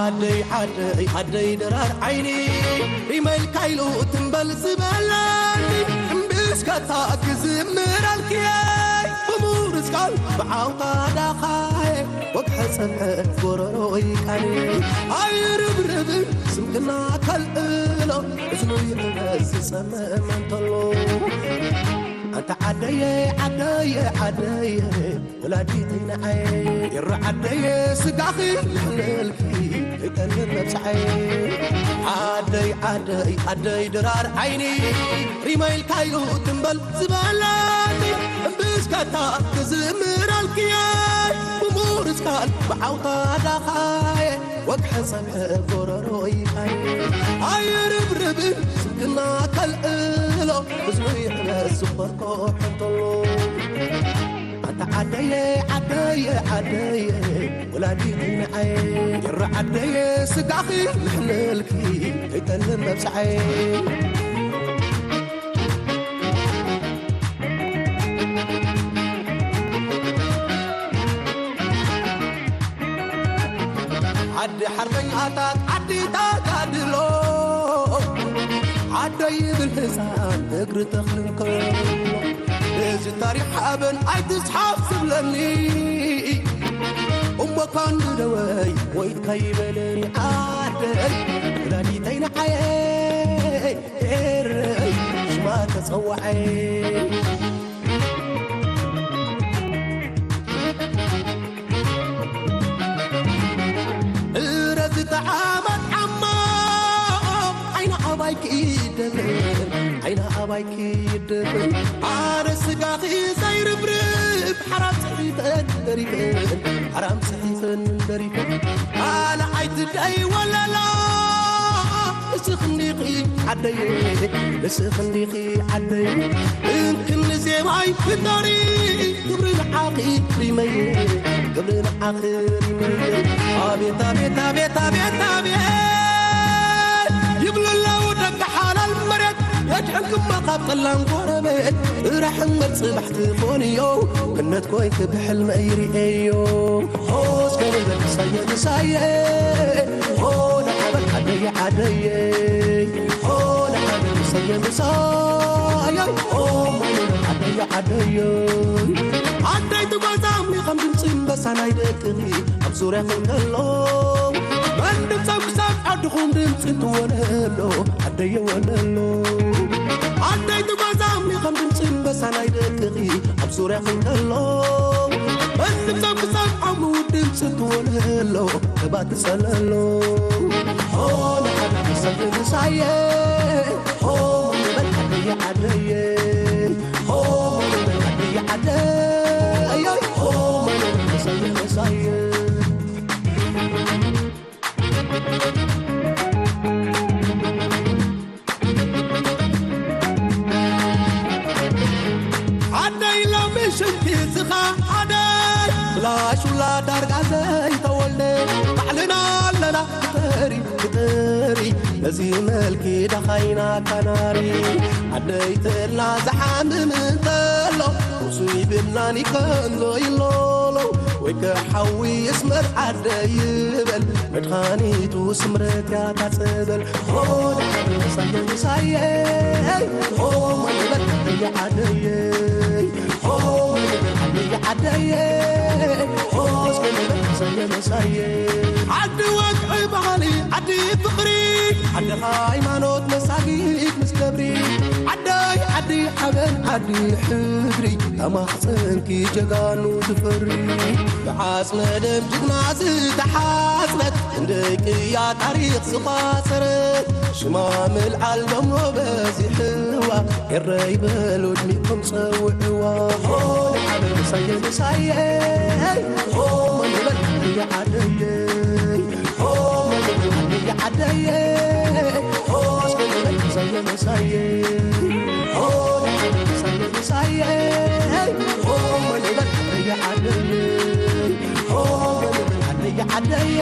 ዓደይ ዓደይ ዓደይ ድራር ዓይኒ ሪመይ ኢልካ ኢሉ ትንበል ዝበለኒ እምብስካታ ክዝምረልክየ ብሙርዝ ቃል ብዓውታ ዳኻየ ወግሐ ጸምሐ ጎረሮይ ቃኒ ኣይርብርብ ስምክና ከልእሎ እዝኑ ይዕበስ ዝጸምእ መንተሎ ኣንታ ዓደየ ዓደየ ዓደየ ወላዲተይ ንዓየ ይረ ዓደየ ስጋኺ ልሕልልኪ ከይጠልብ መብጽዓየ ዓደይ ዓደይ ዓደይ ድራር ዓይኒ ሪመይ ኢልካ ኢሉ ትንበል ዝበለኒ እምብስካታ ክዝምረልክየ ብሙርዝ ቃል ብዓውታ ዳኻየ ወግሐ ጸምሐ ጎረሮይ ቃየ ኣይርብርብ ስምክና ከልእሎ እዝኑ ይዕበስ ዝኾርኮ ሕንተሎ ኣታ ዓደየ ዓደየ ዓደየ ወላዲተይ ንዓየ ይረ ዓደየ ስጋኺ ልሕልልኪ ከይጠልብ መብጽዓየ ዓዲ ሓርበኛታት ዓዲ ተጋድሎ ዓደይ ይብል ህፃን እግሪ ተኽሊ እንከሎ እዚ ታሪኽ ሓበን ኣይትስሓፍ ዝብለኒ እሞ ካንድደወይ ወይ ከይበለኒ ዓደይ ወላዲተይ ንዓየይ ኤረይ ሽማ ተፀዋዐይ እረ ዝጠዓመት ዓማ ዓይና ኣባይ ክይደፈን ዓይና ኣባይ ክይደፈን ኣነ ስጋኺ ዘይርብርብ ሓራም ስሒተን ደሪፈን ሓራም ስሒተን ደሪፈን ኣነ ኣይትደይ ወለላ እስኽንዲኺ ዓደየ እስኽንዲኺ ዓደየ እንክኒ ዜማይ ፍጠሪ ክብሪ ንዓኺ ሪመየ ክብሪ ንዓኺ ሪመየ ኣቤት ኣቤት ኣቤት ኣቤት ኣቤት ይብሉ ኣለዉ ደቂ ሓላል መሬት የድሕንክሞ ካብ ጠላም ጎረቤት እራሕመር ጽባሕ ትኾንዮ ክነት ኮይንኪ ብሕልመይ ርእየዮ ሆስ ከንበል ምሳየ ምሳየ ሆ ንዓበል ዓደየ ዓደየ ሆ ንዓበል ምሳየ ምሳየ ሆ ዓደየ ዓደየ ዓደይ ትጓዛምኒ ከም ድምፂ እምበሳ ናይ ደቅኺ ኣብ ዙርያኺ እንከሎ መን ድምፃም ክሳብ ዓድኹም ድምፂ እንትወነሎ ዓደየ ወነሎ ዓደይ ትጓዛምኒ ከም ድምፂ እምበሳ ናይ ደቅኺ ኣብ ዙርያኺ እንከሎ መን ድምፃም ክሳብ ዓሙ ድምፂ እንትወነሎ እባ ትፀለሎ ሆ ንዓና ምሳየ ምሳየ ሆ ንበል ዓደየ ዓደየ ሆ ንበል ዓደየ ዓደየ ሆ ንበል ምሳየ ምሳየ ዓደይ ሎሚ ሽንቲ ዝኻ ዓደይ ብላሹላ ዳርጋ ዘይተወልደ ባዕልና ኣለና ክተሪ ክተሪ ነዚ መልኪ ደኻይና ካናሪ ዓደይ ተላ ዝሓምም እንተሎ ቁሱ ይብልናን ይከንዞ ይሎሎ ወይ ከሓዊ ይስመር ዓደይ ይበል መድሃኒቱ ስምረት ያታ ጸበል ሆ ንዓበል ምሳየ ምሳየ ሆ ንበል ዓደየ ዓደየ ሆ ንበል ዓደየ ዓደየ ሆ እስከ ንበል ምሳየ ምሳየ ዓዲ ወግዒ ባህሊ ዓዲ ፍቕሪ ዓዲ ሃይማኖት መሳጊድ ምስ ደብሪ ዓደይ ዓዲ ሓበን ዓዲ ሕድሪ ተማኽፀንኪ ጀጋኑ ዝፈሪ ብዓፅመ ደም ጅግና ዝተሓፅነት ክንደይ ቅያ ታሪኽ ዝቋፀረት ሽማ ምልዓል ደሞ በዚሕዋ ኤረይ በሉ ዕድሚኹም ፀውዕዋ ሆ ንዓበል ምሳየ ምሳየ ሆ ንበል ዓደየ ዓደየ ሆ ንበል ዓደየ ዓደየ ሆ እስከ ንበል ምሳየ ምሳየ ሆ ንበል ምሳየ ምሳየ ሆ ንበል ዓደየ ዓደየ ሆ ንበል ዓደየ ዓደየ